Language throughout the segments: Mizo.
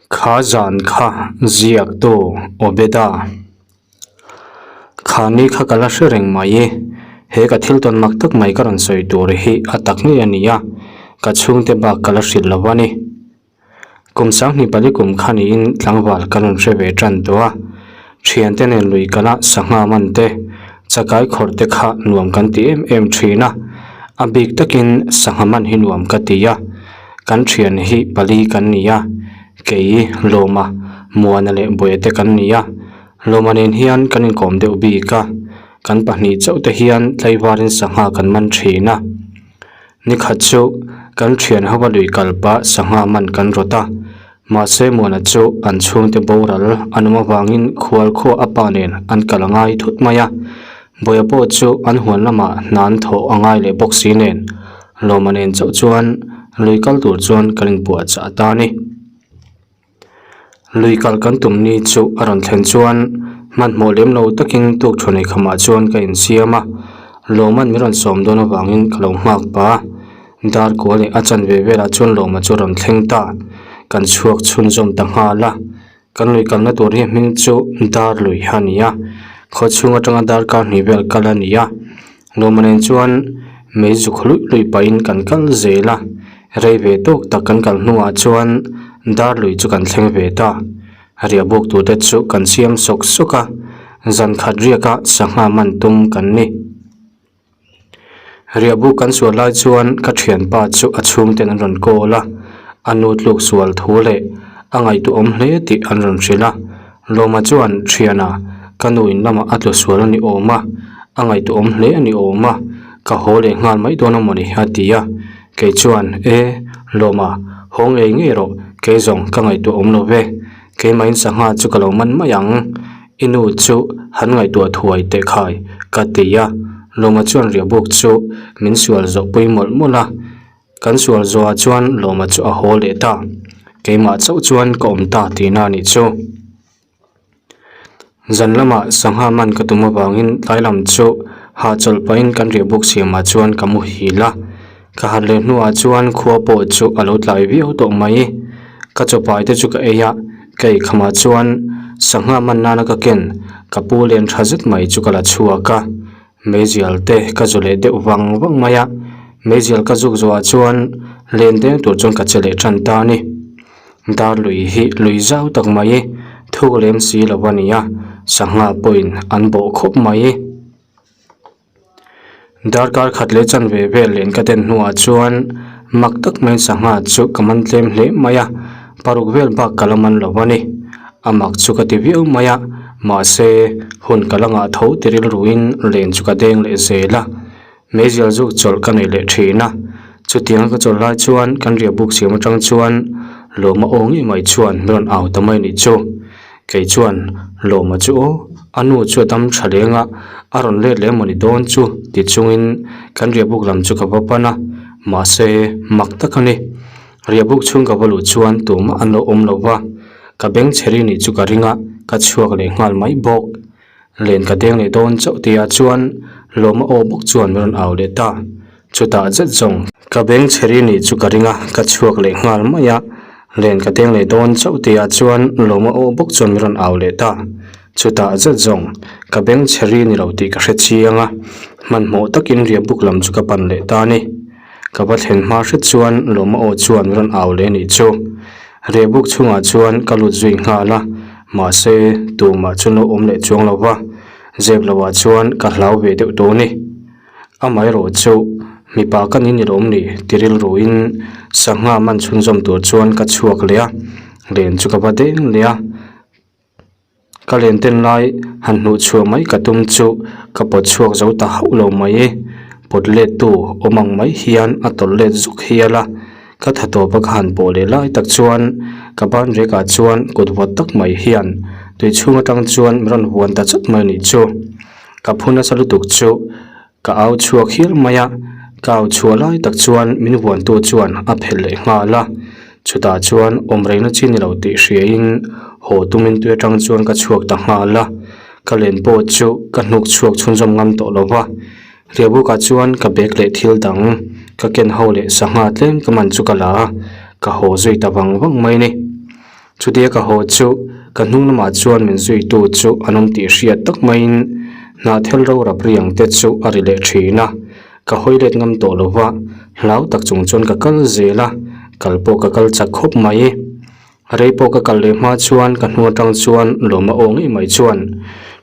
Kha zan kha ziaktu Obeda. Kha ni kha ka la hre reng mai e. He ka thil tawn mak tak mai ka rawn sawi tur hi a tak ngei a ni a, ka chhungte bak ka la hrilh lo a ni. Kum sanghnih pali kum kha niin tlangval ka rawn hre ve tan tawh a, thiante nen lui kala sangha man te, chakai khawrh te kha nuam kan ti em em thin a, a bik takin sangha man hi nuam ka ti a. Kan thian hi pali kan ni a, kei Lawma, Muana leh Buaia te kan ni a. Lawma nen hian kan inkawm deuh bik a, kan pahnih chauh te hian tlaivarin sangha kan man thin a. Nikhat chu kan thian ho a lui kal pah sangha man kan rawt a, mahse Muana chu an chhungte boral an awm avangin khual khua a pa nen an kal a ngai thut mai a. Buaia pawh chu an huan lamah hna an thawh a ngai leh bawk si nen Lawma nen chauh chuan lui kal tur chuan kan inpuah chah ta a ni. Lui kal kan tum ni chu a rawn thlen chuan hmanhmawh lem lo takin tuk thu nei khamah chuan ka insiam a, Lawma'n min rawn sawm dawn avangin ka lo nghak pah a. Dar kua leh a chanve velah chuan Lawma chu a rawn thleng ta, kan chhuak chhunzawm ta nghal a. Kan lui kalna tur hi hming chu dar lui a ni a, khaw chhung atanga darkar hnih vel kal a ni a, lawma nen chuan mei zuk luih luih pahin kan kal zel a, rei ve tawk tak kan kal hnuah chuan dar lui chu kan thleng ve ta, riah buk tur te chu kan siam sawk sawk a, zan khat riaka sangha man tum kan ni. Riahbuk kan sual lai chuan ka thianpa chu a chhungten an rawn call a, a nu tluk sual thu leh a ngaihtuahawm hle tih an rawn hrilh a. Lawma chuan thiana ka nu in lamah a tlu sual a ni awm a, a ngaihtuahawm hle a ni awm a, ka haw leh nghal mai dawn a mawni a ti a. Kei chuan e, Lawma, haw ngei ngei rawh, kei zawng ka ngaihtuahawm lo ve, keimahin sangha chu ka lo man mai ang. I nu chu han ngaihtuah thuai teh khai, ka ti a. Lawma chuan riahbuk chu min sual zawh pui mawlh mawlh a. Kan sual zawhah chuan Lawma chu a haw leh ta. Keimah chauh chuan ka awm ta tihna a nih chu. Zan lamah sangha man ka tum avangin tlai lam chu hahchawlh pahin kan riahbuk siamah chuan ka muhil a. Ka harh leh hnuah chuan khua pawh chu a lo tlai viau tawh mai. Ka chawpai te chu ka ei a, ka ei khamah chuan sangha man nana ka ken ka pu len tha zet mai chu ka la chhuak a. Meizial te ka zu leh deuh vang vang mai a, meizial ka zuk zawhah chuan len deng tur chuan ka che leh tan ta a ni. Dar lui hi lui zau tak mai, thuk lem si lo a ni a, sangha pawhin an bawh khawp mai. Darkar khat leh chanve vel len ka den hnuah chuan mak tak maiin sangha chu ka man tlem hle mai a, paruk vel bak ka la man lo a ni. A mak chu ka ti viau mai a, mahse hun ka la ngah tho ti rilruin len chu ka deng leh zel a, meizial zuk chawlh ka nei leh thin a. Chutianga ka chawlh lai chuan kan riah buk siam atang chuan lawma aw ngei mai chuan min rawn au ta mai a nih chu. Kei chuan Lawma chu aw, a nu chu a dam tha leng a, a rawn let leh mawni dawn chu ti chungin kan riahbuk lam chu ka va pan a, mahse mak tak a ni. Riahbuk chhung ka va luh chuan tumah an lo awm lo va, ka beng chhe ri nih chu ka ring a, ka chhuak leh nghal mai bawk. Len ka deng leh dawn chauh tihah chuan Lawma aw bawk chuan min rawn au leh ta. Chutah zet zawng ka beng chhe ri nih chu ka ring a, ka chhuak leh nghal mai a. Len ka deng leh dawn chauh tihah chuan Lawma aw bawk chuan min rawn au leh ta. Chutah zet zawng ka beng chhe ri ni lo tih ka hre chiang a, hmanhmawh takin riahbuk lam chu ka pan leh ta a ni. Ka va thlen hma hret chuan Lawma aw chuan min rawn au leh nih chu. Riahbuk chhungah chuan ka lut zui nghal a, mahse tumah chu lo awm leh chuang lo va, zep lohah chuan ka hlau ve deuh tawh a ni. Amaherawh chu mipa ka ni ni lawm ni ti rilruin sangha man chhunzawm tur chuan ka chhuak leh a, len chu ka va deng leh a. Ka len ten lai han hnuh chhuah mai ka tum chu ka pawt chhuak zo ta hauh lo mai e. Pawt let tu awm ang mai hian a tawlh let zuk hial a, ka tha tawp a ka han pawh leh lai tak chuan ka ban rekah chuan kut vawt tak mai hian tui chhung atang chuan min rawn huan ta chawt mai a nih chu. Ka phu nasa lutuk chu ka au chhuak hial mai a, ka au chhuah lai tak chuan min vuantu chuan a phelh leh nghal a, chutah chuan awm rengna chi ni lo tih hriain haw tumin tui atang chuan ka chhuak ta nghal a, ka len pawh chu ka hnuk chhuak chhunzawm ngam tawh lo va, riahbukah chuan ka bag leh thil dang ka ken ho leh sangha tlem ka man chu ka la a, ka haw zui ta vang vang mai a ni. Chutia ka haw chu ka hnung lamah chuan min zuitu chu an awm tih hriat tak maiin hnahthel ro rap ri ang te chu a ri leh thin a. Ka hawi let ngam tawh lo va, hlau tak chung chuan ka kal zel a, kal pawh ka kal chak khawp mai. Rei pawh ka kal leh hma chuan ka hnu atang chuan lawm a aw ngei mai chuan,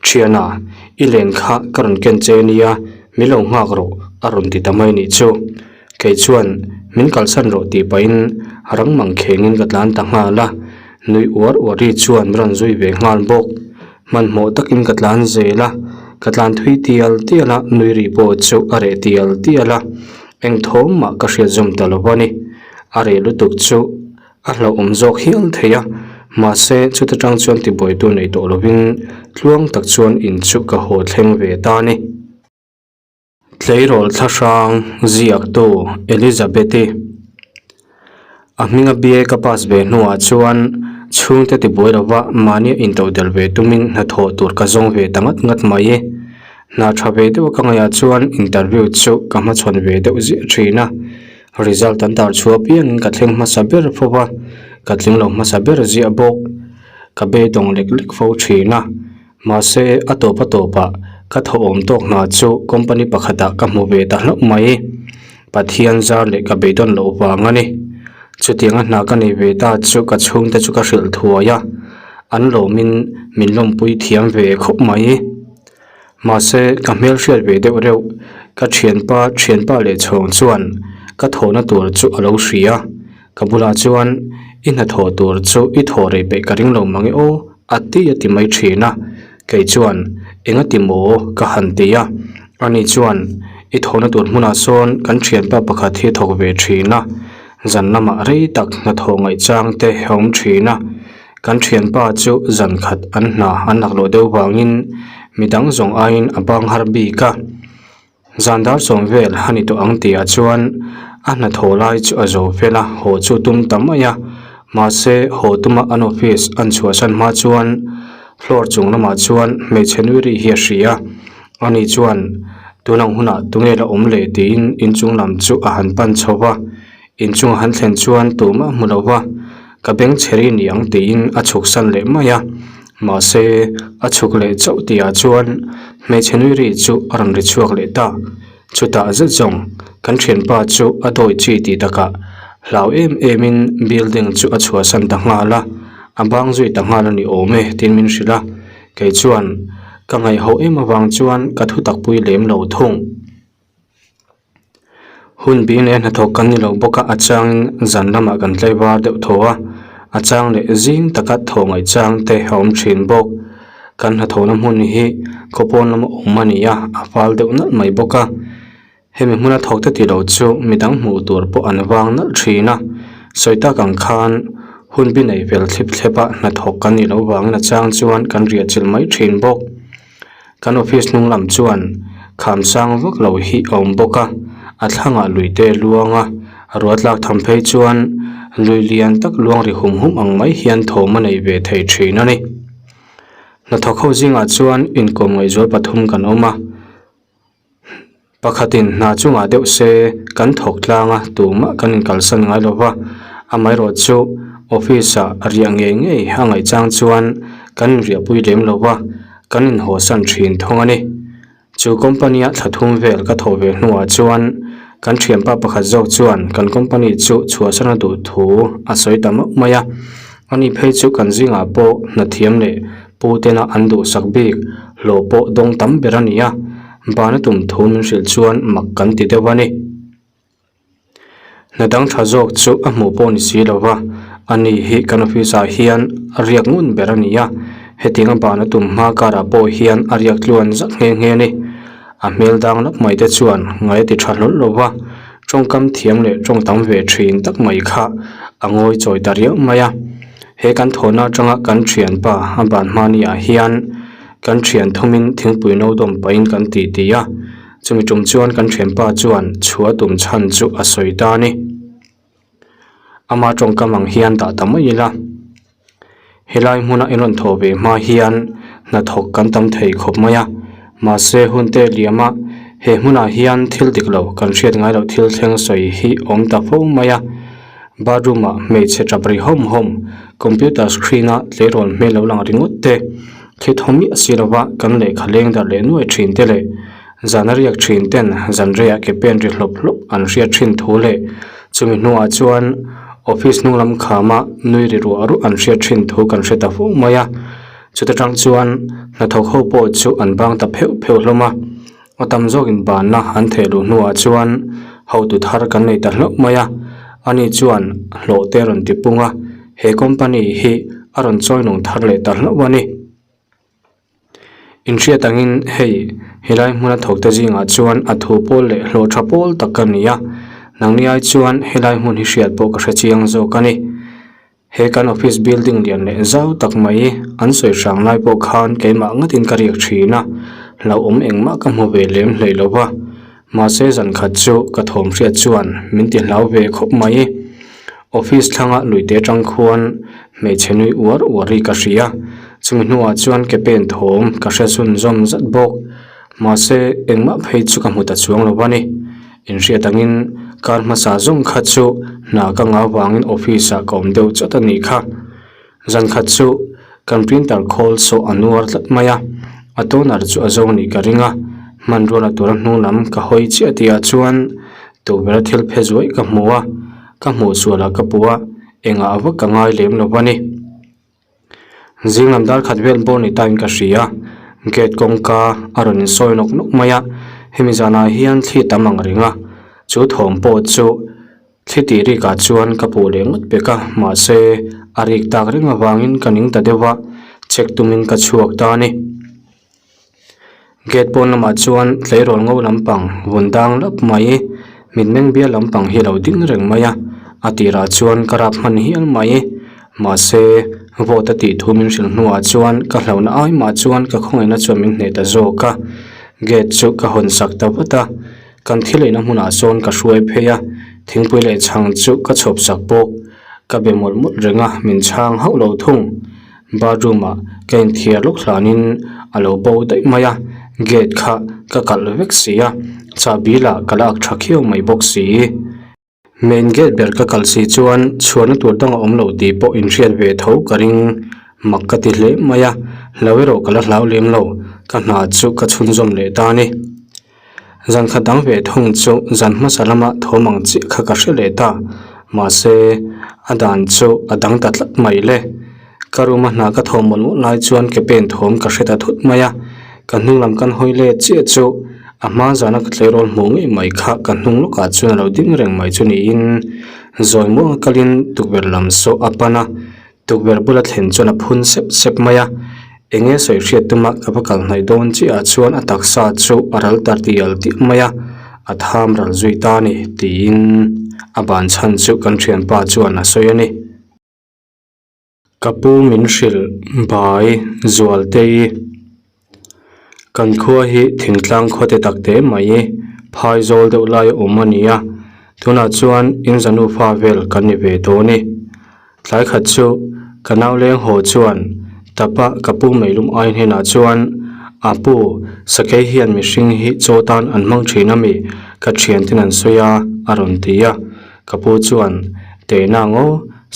Thiana, i len kha ka rawn ken che nia, min lo nghak rawh a rawn ti ta mai nih chu. Kei chuan min kalsan rawh tih pahin rang mang khengin ka tlan ta nghal a, nui uar uar ri chuan min rawn zui ve nghal bawk. Hmanhmawh takin ka tlan zel a, ka tlan thui tial tial a, nui ri pawh chu a reh tial tial a, eng thawm mah ka hriat zawm ta lo a ni. A reh lutuk chu a hlauhawm zawk hial thei a, mahse chuta tang chuan tibuaitu nei tawh lovin tluang tak chuan in chu ka haw thleng ve ta a ni. Tleirawl thlahrang ziaktu Elizabeth-i a hminga BA ka pass ve hnuah chuan chhungte tibuai lova mahnia intodelh ve tumin hnathawh tur ka zawng ve ta ngat ngat mai. Hna tha ve deuh ka ngaihah chuan interview chu ka hmachhawn ve deuh ziah thin a, result an tar chhuah apiangin ka thleng hmasa ber fo va, ka tling lo hmasa ber ziah bawk. Ka beidawng lek lek fo thin a. Mahse, a tawp a tawpah ka thawhawm tawk hna chu company pakhatah ka hmu ve ta hlauh mai. Pathian zar leh ka beidawn loh vang a ni. Chutianga hna ka nei ve ta chu ka chhungte chu ka hrilh thuai a, an lawmin min lawmpui thiam ve khawp mai. Mahse, ka hmelhriat ve deuh reuh, ka thianpa thianpa leh chhawng chuan ka thawhna tur chu a lo hria. Ka bulah chuan, I hnathawh tur chu i thawh rei peih ka ring lo mang e aw, a ti a ti mai thin a. Kei chuan, Enga ti maw? ka han ti a. Ani chuan, I thawhna tur hmunah sawn kan thianpa pakhat hi a thawk ve thin a, zan lamah rei tak hnathawh ngaihchang te a awm thin a. Kan thianpa chu zan khat an hna an lakloh deuh vangin midang zawng aiin a bang har bik a. Zan dar sawm vel a ni tawh ang tihah chuan a hnathawh lai chu a zo fel a, haw chu tum ta mai a. Mahse, haw tuma an office an chhuahsan hma chuan floor chung lamah chuan hmeichhe nui ri hi a hria a. Ani chuan, Tun ang hunah tunge la awm le? tiin inchung lam chu a han pan chho va. Inchung a han thlen chuan tumah hmu lo va, Ka beng chhe ri ni ang tiin a chhuk san leh mai a. Mahse, a chhuk leh chauh tihah chuan hmeichhe nui ri chu a rawn ri chhuak leh ta. Chutah zet zawng kan thianpa chu a dawi chi tih takah hlau em emin building chu a chhuahsan ta nghal a, a bang zui ta nghal a ni awm e tiin min hrilh a. Kei chuan ka ngaihho em avang chuan ka thutakpui lem lo thung. Hun bing leh hnathawk kan ni lo bawk a, a changin zan lamah kan tlai var deuh thaw a, a chang leh zing taka thaw ngaih chang te a awm thin bawk. Kan hnathawhna hmun hi khawpawn lama awm a ni a, a fal deuh nalh mai bawk a. Hemi hmuna thawk te tih loh chu midang hmuh tur pawh an vang nalh thin a, sawi tak ang khan hun bi nei fel thlip thlep a hnathawk kan nih loh vangin a chang chuan kan riah chilh mai thin bawk. Kan office hnung lam chuan kham sang vak lo hi a awm bawk a, a thlangah lui te a luang a, a rual tlak tham phei chuan lui lian tak luang ri hum hum ang mai hian thawm a nei ve thei thin a ni. Hnathawk ho zingah chuan inkawm ngaihzual pathum kan awm a. Pakhatin hna chungah deuh se kan thawk tlang a, tumah kan inkalsan ngai lo va, amaherawh chu office ah riah ngei ngei a ngaih chang chuan kan inriahpui lem lo va, kan inhawsan thin thung a ni. Chu company a thla thum vel ka thawh ve hnuah chuan kan thianpa pakhat zawk chuan kan company chu chhuahsan a duh thu a sawi ta mauh mai a, ani phei chu kan zingah pawh hnathiam leh pu tena an duhsak bik hlawh pawh dawng tam ber a ni a. Bana tum thu min hrilh chuan mak kan ti deuh a ni. Hna dang tha zawk chu a hmuh pawh ni si lo va, ani hi kan office ah hian a riak ngun ber a ni a, hetiang a bana tum hma karah pawh hian a riak tluan zak nghe nghe a ni. A hmel dang lap mai te chuan ngai a ti tha hlawl lo va, tawngkam thiam leh tawng tam ve thin tak mai kha a ngawi chawi ta riau mai a. He kan thawhna atanga kan thianpa a ban hmani ah hian Kan thian thumin thingpui no dawm pahin kan ti ti a, chumi tum chuan kan thianpa chuan chhuah tum chhan chu a sawi ta a ni. Ama tawngkam ang hian dah ta mai ila, helai hmuna in rawn thawh ve hma hian hnathawk kan tam thei khawp mai a, mahse hun te liama he hmunah hian thil dik lo kan hriat ngai loh thil thleng sawi hi awm ta fo mai a. Bathroom ah hmeichhe tap ri hawm hawm, computer screen a tleirawl hmel lo lang ringawt te, thli thaw miah si lova kan lehkha leng darh leh nuai thin te leh zan a riak thin ten zan reiah ke pen ri hlawp hlawp an hriat thin thu leh chumi hnuah chuan office hnung lam khama nui ri ruah ruah an hriat thin thu kan hre ta fo mai a, chuta tang chuan hnathawk ho pawh chu an bang ta pheuh pheuh hlawm a. A tam zawkin banna an theh luh hnuah chuan hotu thar kan nei ta hlauh mai a, ani chuan hlawh te a rawn ti pung a, he company hi a rawn chawi nung thar leh ta hlauh a ni. Inhriat angin hei helai hmuna thawk te zingah chuan a thu pawl leh hlawh tha pawl tak ka ni a, nangni ai chuan helai hmun hi hriat pawh ka hre chiang zawk a ni. He kan office building lian leh zau tak mai an sawi hrang lai pawh khan keimah ngatin ka riak thin a, hlauhawm engmah ka hmu ve lem hlei lo va. Mahse zan khat chu ka thawm hriat chuan min ti hlau ve khawp mai. Office thlanga luite atang khuan hmeichhe nui uar uar hi ka hria, chumi hnuah chuan ke pen thawm ka hre chhunzawm zat bawk. Mahse engmah phei chu ka hmu ta chuang lo va ni. Inhriat angin kar hmasa zawng kha chu hna ka ngah vangin office ah ka awm deuh chawt a nih kha. Zan khat chu kan printer khawl saw a nuar tlat mai a, a toner chu a zo nih ka ring a, hmanrua la tura hnu lam ka hawi chiah tih ah chuan tukverh a thil phe zuai ka hmu a, ka hmuh sual ah ka puh a, engah vak ka ngai lem lo a ni. Zing lam dar khat vel bawr ni tain ka hria, gate kawngka a rawn insawi nawk nawk mai a, hemi zanah hian thli tam ang reng a, chu thawm pawh chu thli tih rik ah chuan ka puh leh ngawt pek a, mahse a rik tak reng avangin ka ning ta deuh a, check tumin ka chhuak ta a ni. Gate pawn lamah chuan tleirawl ngo lampang vun dang lap mai mitmeng bial lampang hi a lo ding reng mai a, a tirah chuan ka rap hman hial mai. Mahse, vote a tih thu min hrilh hnuah chuan ka hlauhna ai mah chuan ka khawngaihna chuan min hneh ta zawk a, gate chu ka hawn sak ta vat a, kan thil eina hmunah sawn ka hruai phei a, thingpui leh chhang chu ka chhawp sak bawk. Ka be mawlh mawlh reng a, min chhang hauh lo thung. Bathroom ah ka inthiar lawk hlanin a lo bo daih mai a, gate kha ka kalh vek si a, chahbi lah ka la ak tha khiau mai bawk si. Main gate ber ka kalh si chuan chhuahna tur dang a awm lo tih pawh inhriat ve tho ka ring mak ka ti hle mai a, hlau erawh ka la hlau lem lo, ka hna chu ka chhunzawm leh ta a ni. Zan khat dang ve thung chu zan hmasa lama thawm ang chiah kha ka hre leh ta. Mahse, a dan chu a dang ta tlat mai le. Ka room a hna ka thawm mawlh mawlh lai chuan ke pen thawm ka hre ta thut mai a. Ka hnung lam kan hawi let chiah chu a hma zana ka tleirawl hmuh ngei mai kha ka hnung lawkah chuan a lo ding reng mai chu niin zawi muanga kalin tukverh lam saw a pan a. Tukverh bula thlen chuan a phun sep sep mai a, eng nge sawi hriat tuma ka va kal hnaih dawn chiah ah chuan a taksa chu a ral tar tial tial mai a, a tham ral zui ta a ni tiin a ban chhan chu kan thianpa chuan a sawi a ni. Ka pu min hrilh bai Zualtei kan khua hi thingtlang khaw te tak te mai phai zawl deuh lai a awm a ni a, tunah chuan inzanufa vel kan ni ve dawn e. Tlai khat chu ka nau leng haw chuan tapa ka pu meilum ai hnenah chuan a pu sakei hian mihring hi chaw tan an hmang thin a mi ka thian ten an sawi a a rawn ti a ka pu chuan tehna ngaw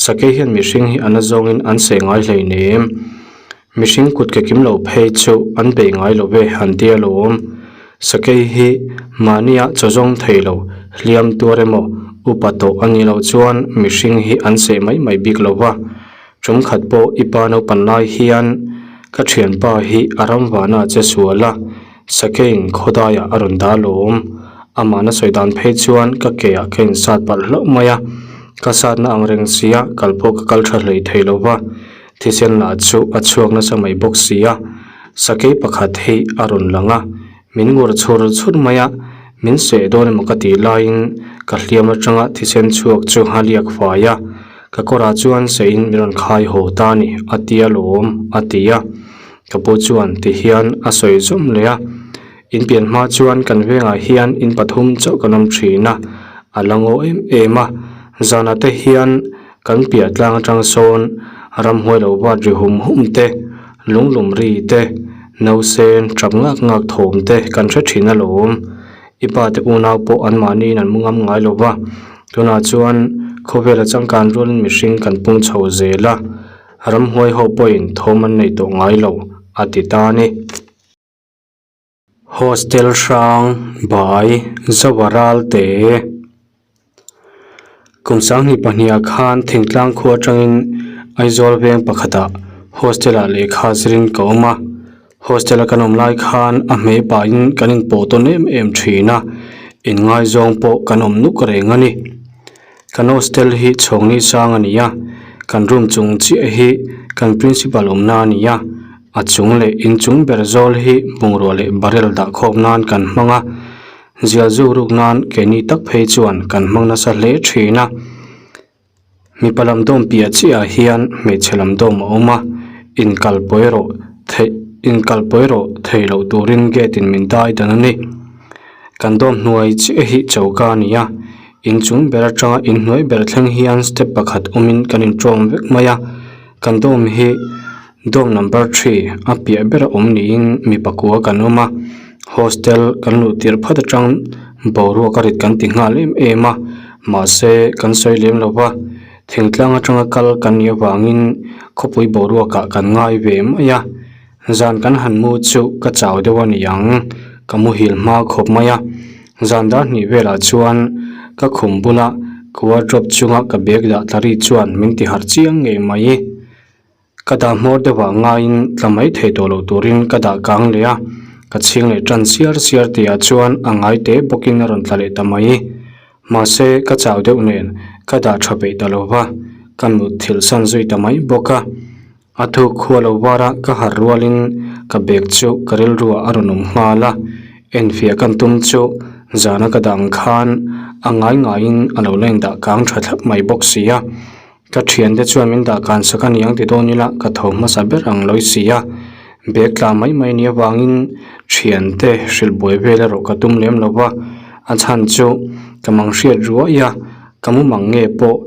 sakei hian mihring hi a na zawngin an seh ngai hleinem Mihring kut ke kim lo phei chu an bei ngai lo ve han ti alawm. Sakei hi mahnia chaw zawng thei lo, hliam tuar emaw upa tawh a nih loh chuan mihring hi an seh mai mai bik lo va. Tum khat pawh i pa naupan lai hian ka thianpa hi a ram vana che sual a, sakeiin khawdaiah a rawn dah alawm. Amahna sawi dan phei chuan ka keah ka insat palh hlauh mai a, ka satna ang reng sia kal pawh ka kal tha hlei thei lo va. Thisen lah chu a chhuak nasa mai bawk si a, sakei pakhat hi a rawn lang a, min ngur chhur chhur mai a, min seh dawn emaw ka tih laiin ka hliam atanga thisen chhuak chu a liak fai a, ka kawrah chuan seiin min rawn khai haw ta a ni, a ti alawm, a ti a. Ka pu chuan ti hian a sawi zawm leh a, in pian hma chuan kan vengah hian in pathum chauh kan awm thin a, a la ngaw em em a, zanah te hian Kan piah tlang atang sawn ramhuai lo vat ri hum hum te, lunglum ri te, nausen tap ngak ngak thawm te kan hre thin alawm. I pa te unau pawh anmahniin an mu ngam ngai lo va, tunah chuan. Khawvela changkan rualin mihring kan pung chho zel a, ramhuai ho pawhin thawm an nei tawh ngai lo, a ti ta a ni. Hostel hrang bai Zovaral te Kum 2002 ah khan thingtlang khua atangin Aizawl veng pakhatah hostel ah lehkha zirin ka awm a. Hostel a kan awm lai khan a hmei pahin kan inpawh tawn em em thin a, inngaizawng pawh kan awm nuk reng a ni. Kan hostel hi chhawngni sang a ni a, kan room chung chiah hi kan principal awmna a ni a, a chung leh inchung ber zawl hi bungrua leh barrel dah khawp nan kan hmang a. Zial zuk ruk nan keini tak phei chuan kan hmang nasa hle thin a. Mipa lam dawm piah chiah ah hian hmeichhe lam dawm a awm a, inkal pawi rawh theih inkal pawi rawh thei loh turin gate in min dai dan a ni. Kan dawm hnuai chiah hi choka a ni a, inchung ber atanga inhnuai ber thleng hian step pakhat awmin kan intawm vek mai a, kan dawm hi Dorm number three a piah ber a awm niin mi pakua kan awm a, hostel kan luh tirh phat atang boruak a rit kan ti nghal em em a, mahse kan sawi lem lo va, thingtlang atanga kal kan nih avangin khawpui boruakah kan ngai ve mai a, zan kan han mu chu ka chau deuh a ni ang, ka muhil hma khawp mai a, zan dar hnih velah chuan ka khum bula wardrobe chunga ka bag dah tla ri chuan min ti harh chiang ngei mai. Ka dah hmawr deuh ah ngaiin tla mai thei tawh loh turin ka dah kang leh a, ka chhing leh tan siar siar tih ah chuan a ngai te bawkin a rawn tla leh ta mai. Mahse ka chau deuh nen ka dah tha peih ta lo va, ka mut thilh san zui ta mai bawk a. A thuk khua lo var a ka harh rualin ka bag chu ka rilru ah a rawn awm nghal a, enfiah kan tum chu zana ka dah ang khan a ngai ngaiin a lo la indah kang tha thlap mai bawk si a. Ka thiante chuan min dah kan sak a niang ti dawn ila ka tho hmasa ber ang lawi si a, bag tla mai mai nia vangin thiante hrilh buai vel erawh ka tum lem lo va, a chhan chu ka mang hriat ruai a, ka mu mang nge pawh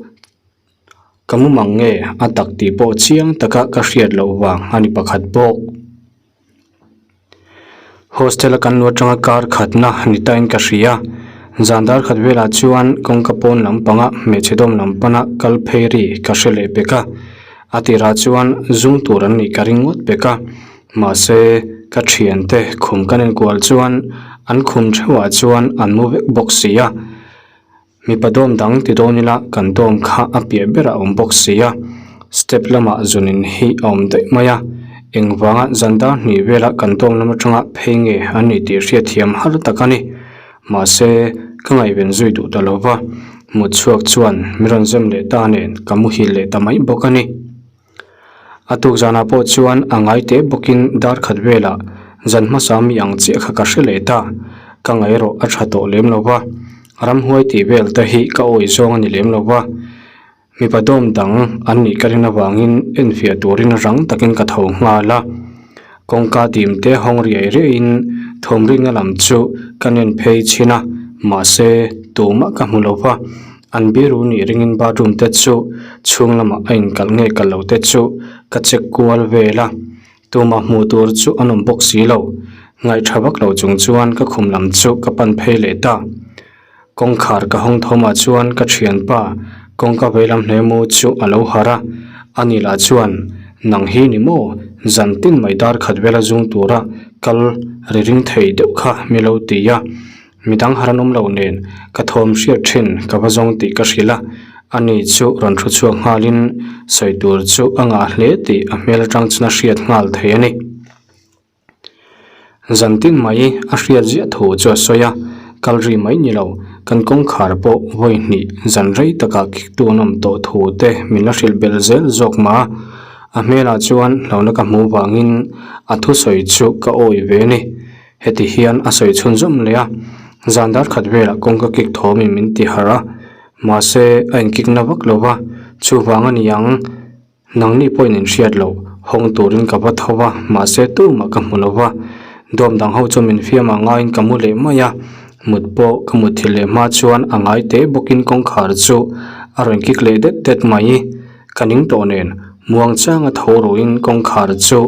ka mu mang nge a tak tih pawh chiang taka ka hriat loh vang a ni pakhat bawk. Hostel a kan lu atanga kar khatna ni tain ka hria. Zan dar khat velah chuan kawngka pawn lam panga hmeichhe dawm lam pana kal phei ri ka hre leh pek a. A tirah chuan zung tur an nih ka ring ngawt pek a. Mahse ka thiante khum kan enkual chuan an khum theuhah chuan an mu vek bawk si a. Mipa dawm dang ti dawn ila kan dawm kha a piah berah a awm bawk si a, step lamah zunin hi a awm daih mai a, engvanga zan dar hnih vela kan dawm lam atanga phei nge an ni tih hriatthiam har tak a ni. Mahse, ka ngaihven zui duh ta lo va, mut chhuak chuan mi rawn zem leh ta nen ka muhil leh ta mai bawk a ni. A tuk zanah pawh chuan a ngai teh bawkin dar khat velah zan hmasa mi ang chiah kha ka hre leh ta. Ka ngaih erawh a tha tawh lem lo va, ramhuai tih vel te hi ka awih zawng a ni lem lo va. Mipa dawm dang an nih ka rin avangin enfiah turin rang takin ka tho nghal a. Kawngka dim te hawng riai riaiin thawmrinna lam chu ka nen phei chhin a, mahse tumah ka hmu lo va. An biru nih ringin bathroom te chu chhung lamah a inkalh nge kalh lo te chu ka check kual vel a, tumah hmuh tur chu an awm bawk si lo. Ngaihṭha vak lo chung chuan ka khum lam chu ka pan phei leh ta. Kawngkhar ka hawng thawmah chuan ka thianpa kawngka veilam hlemu chu a lo harh a, ani lah chuan nang hi ni maw zan tin mai dar khat vela zung tura kal ri ring thei deuh kha mi lo ti a. Midang har an awm lo nen ka thawm hriat thin ka va zawng tih ka hrilh a, ani chu rawn thu chhuak nghalin sawi tur chu a ngah hle tih a hmel atang chuan a hriat nghal thei a ni. Zan tin mai a hriat ziah thu chu a sawi a, kal ri mai ni lo kan kawngkhar pawh vawi hnih zan rei takah kik tu an awm tawh thu te min la hrilh belh zel zawk mah a, a hmelah chuan hlauhna ka hmuh vangin a thusawi chu ka awih ve a ni. Heti hian a sawi chhunzawm leh a, zan dar khat velah kawngka kik thawmin min ti harh a, mahse a inkik na vak lo va, chuvang a ni ang, nangni pawhin in hriat loh, hawng turin ka va tho va, mahse tumah ka hmu lo va, dawm dang ho chu min fiam ah ngaiin ka mu leh mai a, mut pawh ka mut thil leh hma chuan a ngai teh bawkin kawngkhar chu a rawn kik leh det det mai, ka ning tawh nen muangchanga tho ruhin kawngkhar chu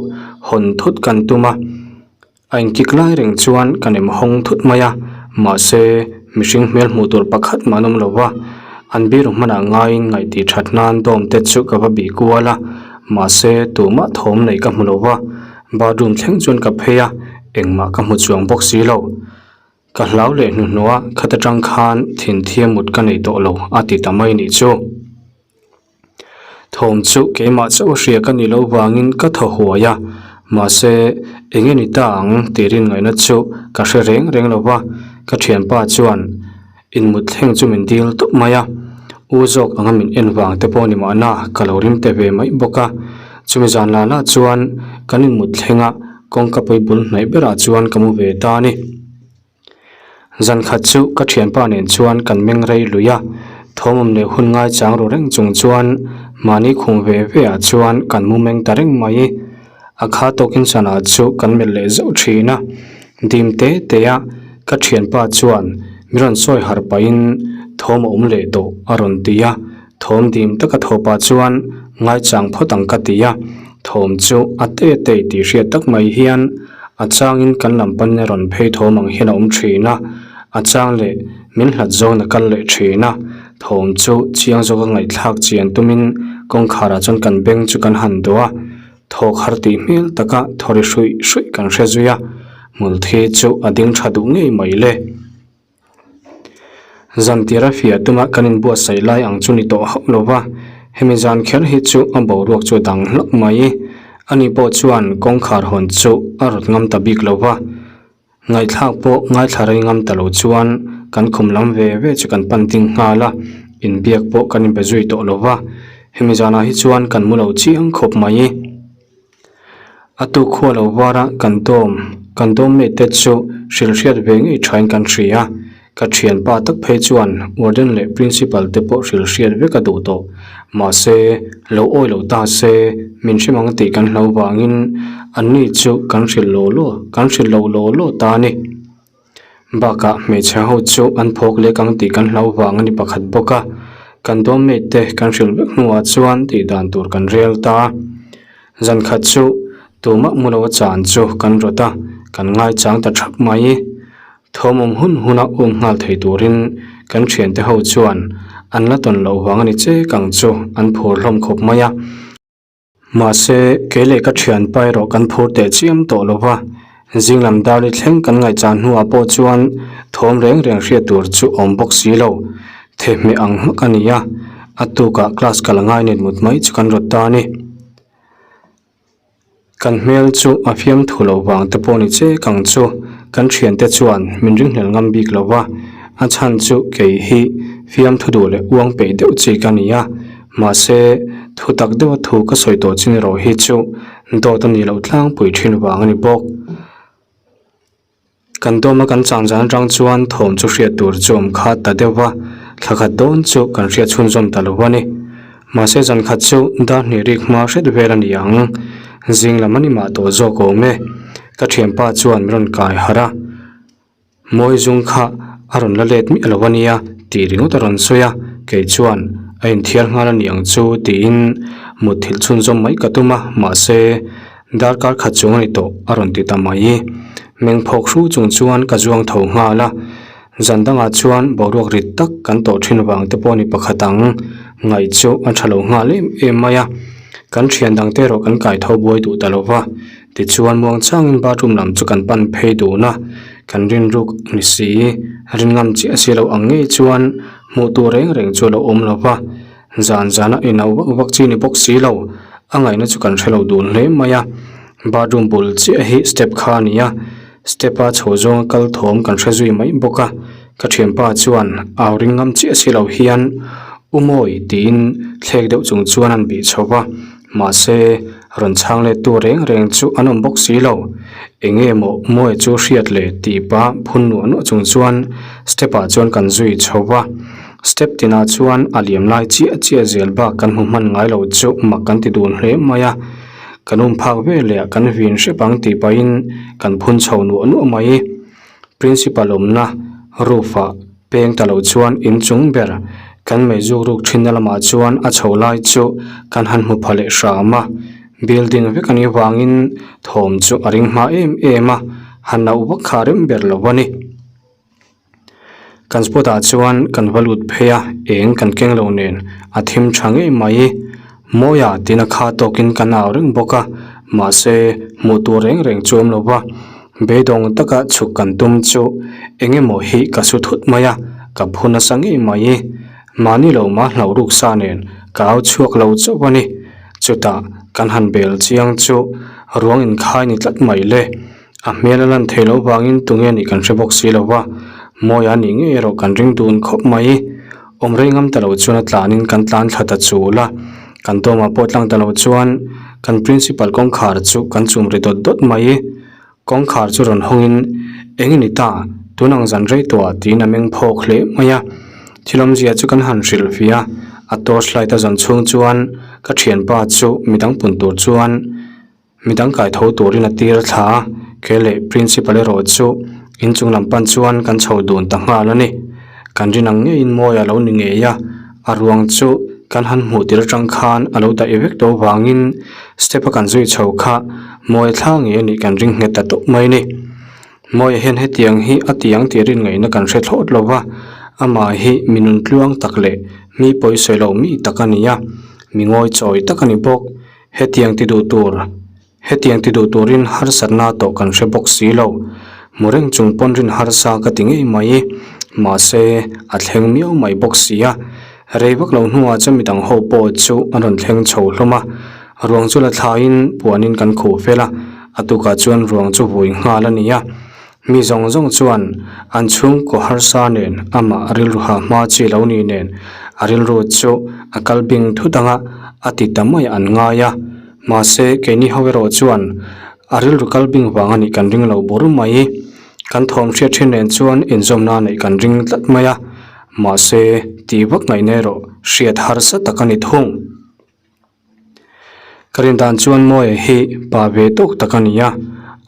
hawn thut kan tum a. A inkik lai reng chuan ka nem hawng thut mai a, mahse mihring hmel hmuh tur pakhat mah an awm lo va. An biru hmanah ngaiin ngaihtih that nan dawm te chu ka va bih kual a, mahse tumah thawm nei ka hmu lo va, bathroom thleng chuan ka phei a, engmah ka hmu chuang bawk si lo. Ka hlau leh hnuhnawh a, khat atang khan thinthia mut ka nei tawh lo a ti ta mai nih chu. Thawm chu keimah chauh a hria ka nih loh vangin ka thaw huai a, mahse eng nge ni ta ang tih rin ngaihna chu ka hre reng reng lo va, ka thianpa chuan inmut thleng chu min dil tawp mai a, u zawk anga min en vang te pawh ni mahna ka lo rim te ve mai bawk a, chumi zan la la chuan kan inmut thleng a, kawngka pui bul hnaih berah chuan ka mu ve ta a ni. Zan khat chu ka thianpa nen chuan kan meng rei lui a, thawmawm leh hun ngaichang ru reng chung chuan mahni khum ve ve ah chuan kan mu meng ta reng mai. A kha tawkin sana chu kan melh leh zauh thin a, dim te te a ka thianpa chuan mi rawn sawi harh pahin thawm a awm leh tawh a rawn ti a, thawm dim taka thaw pah chuan ngaichang phawt ang ka ti a, thawm chu a te te tih hriat tak mai hian A changin kan lam panin a rawn phei thawm ang hian a awm thin a, a chang leh min hlat zawn a kal leh thin a, thawm chu chiang zawka ngaihthlak chian tumin kawngkharah chuan kan beng chu kan han dawh a, thawk har tih hmel taka thaw ri hruih hruih kan hre zui a, hmulthi chu a ding tha duh ngei mai le. Zan tira fiah tuma kan inbuatsaih lai ang chu ni tawh hauh lo va, hemi zan kher hi chu a boruak chu a dang hlauh mai. Ani pawh chuan kawngkhar hawn chu a rawt ngam ta bik lo va, ngaihthlak pawh ngaithla rei ngam ta lo chuan kan khum lam ve ve chu kan pan ding nghal a, inbiak pawh kan inbe zui tawh lo va, hemi zanah hi chuan kan mu lo chiang khawp mai. A tuk khua lo var a kan dawm kan dawm mate te chu hrilh hriat ve ngei thain kan hria a, ka thianpa tak phei chuan warden leh principal te pawh hrilh hriat vek a duh tawh. Mahse, lo awi lo ta se min hrim ang tih kan hlo vangin anni chu kan hrilh law law kan hrilh lo law law ta a ni. Bakah hmeichhe ho chu an phawk lek ang tih kan hlau vang a ni pakhat bawk a, kan dawm mate te kan hrilh vek hnuah chuan tih dan tur kan rel ta a. Zan khat chu tumah mu lo a chan chu kan rawt a, kan ngaichang ta thap mai. Thawmawm hun huna um nghal thei turin kan thiante ho chuan an la tawn loh vang a ni chek ang chu an phur hlawm khawp mai a. Mahse, kei leh ka thianpa erawh kan phur teh chiam tawh lo va, zinglam dar i thleng kan ngaihchah hnuah pawh chuan thawm reng reng hriat tur chu awm bawk si lo. Thehmeh ang hmak a ni a, a tukah class kal a ngai nen mut mai chu kan rawt ta a ni. Kan hmel chu a fiamthu lo vang te pawh ni chek ang chu, kan thiante chuan min ringhlel ngam bik lo va, a chhan chu kei hi fiamthu duh leh uang peih deuh chi ka ni a. Mahse, thu tak deuha thu ka sawi tawh chin erawh hi chu dawt a nih loh tlangpui thin vang a ni bawk. Kan dawma kan chang zan atang chuan thawm chu hriat tur chu awm kha ta deuh va, thla khat dawn chu kan hriat chhunzawm ta lo a ni. Mahse zan khat chu dar hnih rik hma hret vel a ni ang. Zing lam a ni mah tawh zawk awm e. Ka thianpa chuan min rawn kai harh a. Mawi zung kha a rawn la let miah lo a nia tih ringawt a rawn sawi a, kei chuan a inthiar nghal a ni ang chu tiin mutthilh chhunzawm mai ka tum a, mahse darkar khat chung a ni tawh a rawn ti ta mai. Meng phawk hru chung chuan ka zuang tho nghal a, zan dangah chuan boruak rit tak kan tawh thin vang te pawh ni pakhat ang ngaih chu a tha lo nghal em em mai a, kan thian dang te erawh kan kai tho buai duh ta lo va. Tichuan muangchangin bathroom lam chu kan pan phei dun a, kan rinruk ni si, rin ngam chiah si lo ang ngei chuan hmuh tur reng reng chu a lo awm lo va, zan zana inau vak vak chi ni bawk si lo, a ngaihna chu kan hre lo dun hle mai a. Bathroom bul chiah hi step kha a ni a, step a chho zawnga kal thawm kan hre zui mai bawk a, ka thianpa chuan au ring ngam chiah si lo hian U Mawi tiin thlek deuh chung chuan an bih chho va. Mahse, rawn chhang let tu reng reng chu an awm bawk si lo. Eng nge maw Mawi chu hriat le tih pah phun nuah nuah chung chuan step ah chuan kan zui chho va. Step tinah chuan a liam lai chiah chiah zel bak kan hmu hman ngai lo chu mak kan ti dun hle mai a. Kan um phak veleh ah kan vin hrep ang tih pahin kan phun chho nuah nuah mai. Principal awmna roof ah peng ta lo chuan inchung ber kan meizuk ruk thinna lamah chuan a chho lai chu kan han hmu pha leh hram a, building vek a nih vangin thawm chu a ring hma em em a, han auh vak kha a rem ber lo a ni. Kan spot ah chuan kan va lut phei a, eng kan keng lo nen a thim tha ngei mai. Mawia tiin a kha tawkin kan au reng bawk a, mahse hmuh tur reng reng chu awm lo va. Beidawng taka chhuk kan tum chu eng emaw hi ka su thut mai a, ka phu nasa ngei mai. Mahni lo mah hlauh ruk sa nen ka au chhuak lo chauh a ni. Chutah kan han bel chiang chu ruang inkhai ni tlat mai le. A hmel a lan theih loh vangin tunge nih kan hre bawk si lo va, Mawia nih ngei erawh kan ring dun khawp mai. Awm rei ngam ta lo chuan a tlanin kan tlan thla ta chul a, kan tawmah pawh tlang ta lo chuan kan principal kawngkhar chu kan chum ri dawt dawt mai. Kawngkhar chu rawn hawngin, Eng i ni ta, tun ang zan rei tawh ah tiin a meng phawk hle mai a. Thil awmzia chu kan han hrilh ve a, a torch light a zawn chhung chuan ka thianpa chu midang pun tur chuan Midang kai tho turin a tir thla a, kei leh Principal erawh chu inchung lam pan chuan kan chho dun ta nghal a ni. Kan rin ang ngeiin mawi a lo ni ngei a, a ruang chu kan han hmuh tir atang khan a lo daih vek tawh vangin step a kan zui chho kha mawi thla ngei a nih kan ring nghet ta tawp mai a ni. Mawia hian hetiang hi a ti ang tih rin ngaihna kan hre thlawt lo va, amah hi mi nun tluang tak leh mi pawisawi lo mi tak a ni a, mi ngawi chawi tak a ni bawk. Hetiang ti duh tur, hetiang ti duh turin harsatna tawh kan hre bawk si lo. Mu reng chung pawn rin harsa ka ti ngei mai. Mahse, a thleng miau mai bawk si a. Rei vak lo hnuah chuan midang ho pawh chu an rawn thleng chho hlawm a. Ruang chu la thlaiin puanin kan khuh fel a, a tukah chuan ruang chu vui nghal a ni a. Mi zawng zawng chuan an chhungkaw harsa nen amah rilru ha hma chi lo ni nen a rilru chu a kal bing thut anga a ti ta mai an ngai a. Mahse keini ho erawh chuan a rilru kal bing vang a nih kan ring lo bur mai. Kan thawm hriat thin nen chuan inzawmna neih kan ring tlat mai a. Mahse tih vak ngaihna erawh hriat harsa tak a ni thung. Ka rin dan chuan Mawia hi pa ve tawk tak a ni a,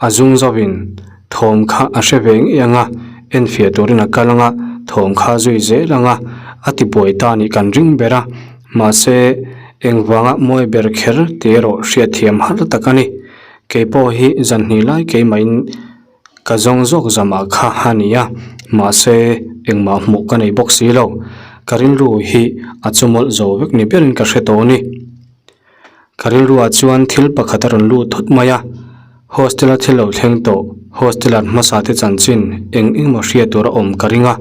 a zung zauhin thawm kha a hre ve ngei ang a, enfiah turin a kal ang a, thawm kha a zui zel ang a, a ti buai ta nih kan ring ber a, mahse engvanga Mawia ber kher tih erawh hriatthiam har tak a ni. Keipawh hi zan hnih lai keimahin. Ka zawng zawk zamah kha a ni a, mahse engmah hmuh ka nei bawk si lo. Ka rilru hi a chu mawlh zo vek ni berin ka hre tawh a ni. Ka rilruah chuan thil pakhat a rawn lut thut mai a, hostel a thil lo thleng tawh, hostel an hmasa te chanchin eng engmaw hriat tur a awm ka ring a.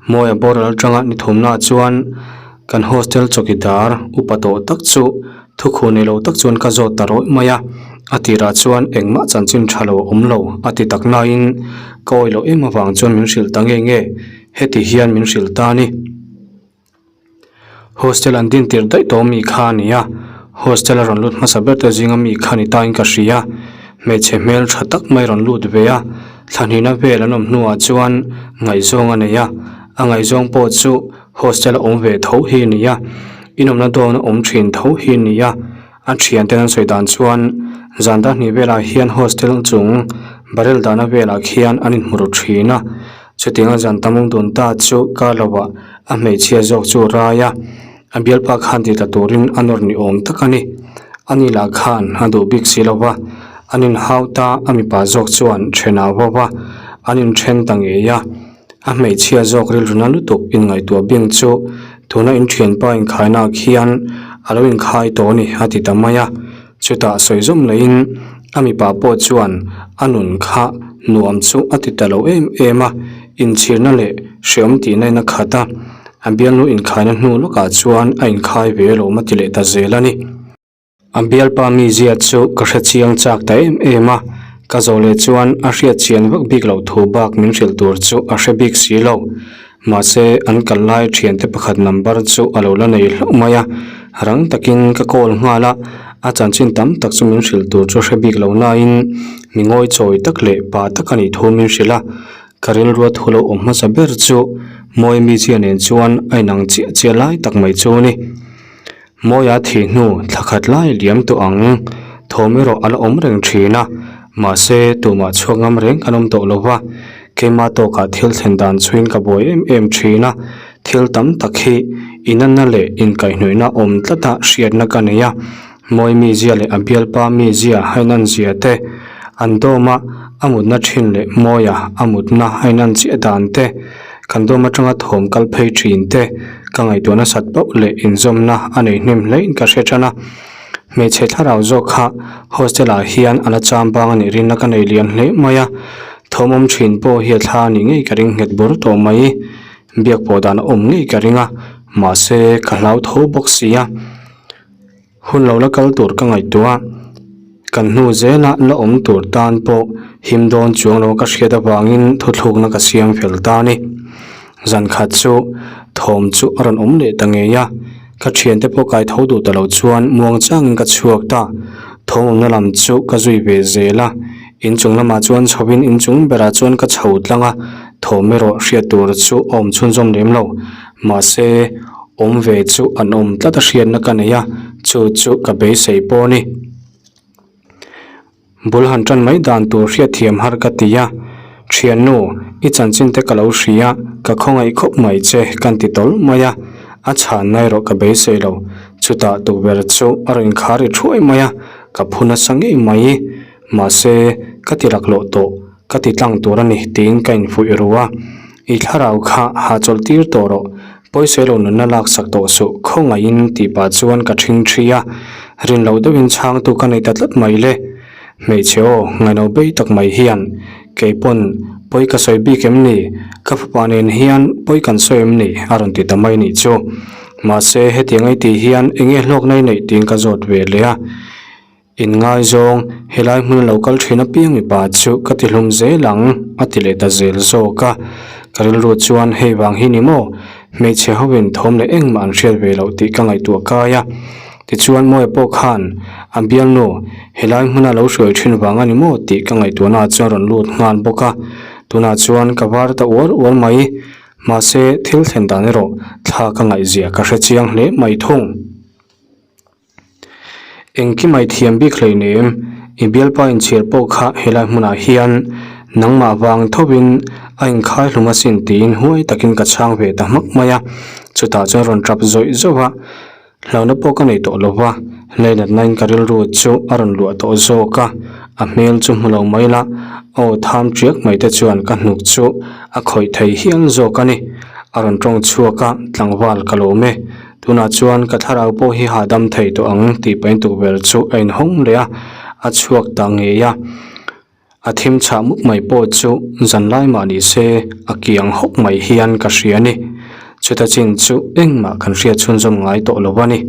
Mawia boral atanga ni thumnaah chuan kan hostel chawkidar upa tawh tak chu Thukhu nei lo tak chuan ka zawt ta rawih mai a, a tirah chuan engmah chanchin tha lo a awm lo a ti tak nain ka awih loh em avang chuan min hrilh ta nge nge, heti hian min hrilh ta a ni. Hostel an din tir daih tawh mi kha a ni a, hostel a rawn lut hmasa ber te zinga mi kha ni tain ka hria, hmeichhe hmel tha tak mai rawn lut ve a, thlahnihna vel an awm hnuah chuan ngaihzawng a nei a, a ngaihzawng pawh chu Hostel a awm ve tho hi a ni a, inawmna dawn a awm thin tho hi a ni a, a thiante an sawi dan chuan zan dar hnih velah hian hostel chung barrel dahna velah khian an inhmu ru thin a, chutianga zan tam awm dun ta chu kar lovah a hmeichhia zawk chu a rai a, a bialpa khan ti tla turin a nawr ni awm tak a ni, ani lah khan a duh bik si lo va, an inhau ta a mipa zawk chuan then a vau a, an inthen ta ngei a. A hmeichhia zawk rilru na lutuk inngaihtuah bing chu tuna in thianpa inkhaina khian a lo inkhai tawh a ni a ti ta mai a. Chutah sawi zawm laiin a mipa pawh chuan a nun kha nuam chu a ti ta lo em em a, inchhirna leh hreawm tihna in a khat a, a bialnu inkhaina hnu lawkah chuan a inkhai ve alawm a ti leh ta zel a ni. A bialpa mizia chu ka hre chiang chak ta em em a, ka zawh leh chuan a hriat chian vak bik loh thu bak min hrilh tur chu a hre bik si lo. Mahse, an kal lai thiante pakhat number chu a lo la nei hlauh mai a, rang takin ka call nghal a, a chanchin tam tak chu min hrilh tur chu hre bik lo nain mi ngawi chawi tak leh pa tak a nih thu min hrilh a, ka rilrua thu lo awm hmasa ber chu Mawi mizia nen chuan a inang chiah chiah lai tak mai chu a ni. Mawia thih hnu thla khat lai liam tawh ang, thawm erawh a la awm reng thin a, mahse tumah chhuak ngam reng kan awm tawh lo va, keimah tawkah thil thlen dan chhuin ka buai em em thin a, thil tam tak hi inanna leh inkaihhnawihna awm tlata hriatna ka nei a, Mawi mizia leh a bialpa mizia a inanzia te, an dawma a mutna thin leh Mawia a mutna a inanchiah dan te. Kan dawm atanga thawm kal phei thin te ka ngaihtuah nasat pauh leh inzawmna a nei hnem hlein ka hre tan a. Hmeichhe thlarau zawk kha hostel ah hian a la cham bang a nih rinna ka nei lian hle mai a, thawm awm thin pawh hi a thla a nih ngei ka ring nghet bur tawh mai. Biak pawh dan a awm ngei ka ring a, mahse ka hlau tho bawk si a. Hun lo la kal tur ka ngaihtuah a, kan hnu zela la awm tur tan pawh him dawn chuang lo ka hriat avangin thuthlukna ka siam fel ta a ni. Zan khat chu thawm chu a rawn awm leh ta ngei a, ka thiante pawh kai tho duh ta lo chuan muang changin ka chhuak ta. Thawm awmna lam chu ka zui ve zel a, inchung lamah chuan chhovin inchung berah chuan ka chho tlang a, thawm erawh hriat tur chu a awm chhunzawm lem lo. Mahse, awm ve chu an awm tlat a hriatna ka nei a, chu chu ka beisei pawh a ni. Bul han tan mai dan tur hriatthiam har ka ti a, Thiannu, i chanchin te ka lo hria, ka khawngaih khawp mai che kan ti tawlh mai a, a chhanna erawh ka beisei lo. Chutah tukverh chu a rawn inkhar ri thuai mai a, ka phu nasa ngei mai. Mahse, ka ti laklawh tawh, ka ti tlang tur a ni tiin ka infuih ru a. I thlarau kha hahchawlh tir tawh rawh, pawisa lo nunna laksak tawh suh, khawngaihin tih pah chuan ka ṭhing ṭhi a. Rin loh deuhin chhangtu ka nei ta tlat mai le. Hmeichhe aw, ngaihno bei tak mai hian, Kei pawn pawi ka sawi bik em ni? Ka fapa nen hian pawi kan sawi em ni? a rawn ti ta mai nih chu. Mahse, hetiang ei tih hian eng nge hlawkna i neih tiin ka zawt ve leh a. Inngaizawng, helai hmun a lo kal thin apiang mipa chu ka ti hlum zel ang, a ti leh ta zel zawk a. Ka rilru chuan hei vang hi ni maw? Hmeichhe hovin thawm leh engmah an hriat ve loh tih ka ngaihtuah kai a. Tichuan Mawia pawh khan a bialnu helai hmuna lo hruai thin vang a ni maw tih ka ngaihtuahnaah chuan rawn lut nghal bawk a. Tunah chuan ka var ta uar uar mai. Mahse, thil thlen dan erawh thla ka ngaihzia ka hre chiang hle mai thung. Engkimai thiam bik hleinem, i bialpa inchhir pawh kha helai hmunah hian nangmah vang thovin a inkhai hlum asin tiin huai takin ka chhang ve ta hmak mai a, chutah chuan rawn tap zawih zawh a, hlauhna pawh ka nei tawh lo va, leinatnain ka rilru chu a rawn luah tawh zawk a, a hmel chu hmu lo mai la, a aw tham tiak mai te chuan ka hnuk chu a khawih thei hial zawk a ni, a rawn tawng chhuak a, tlangval ka lawm e. Tunah chuan ka thlarau pawh hi hahdam thei tawh ang tih pahin tukverh chu a inhawng leh a, a chhuak ta ngei a. A thim chhah mup mai pawh chu zanlai mah ni se a kiang hawk mai hian ka hria a ni. Chuta chin chu engmah kan hriat chhunzawm ngai tawh lo a ni.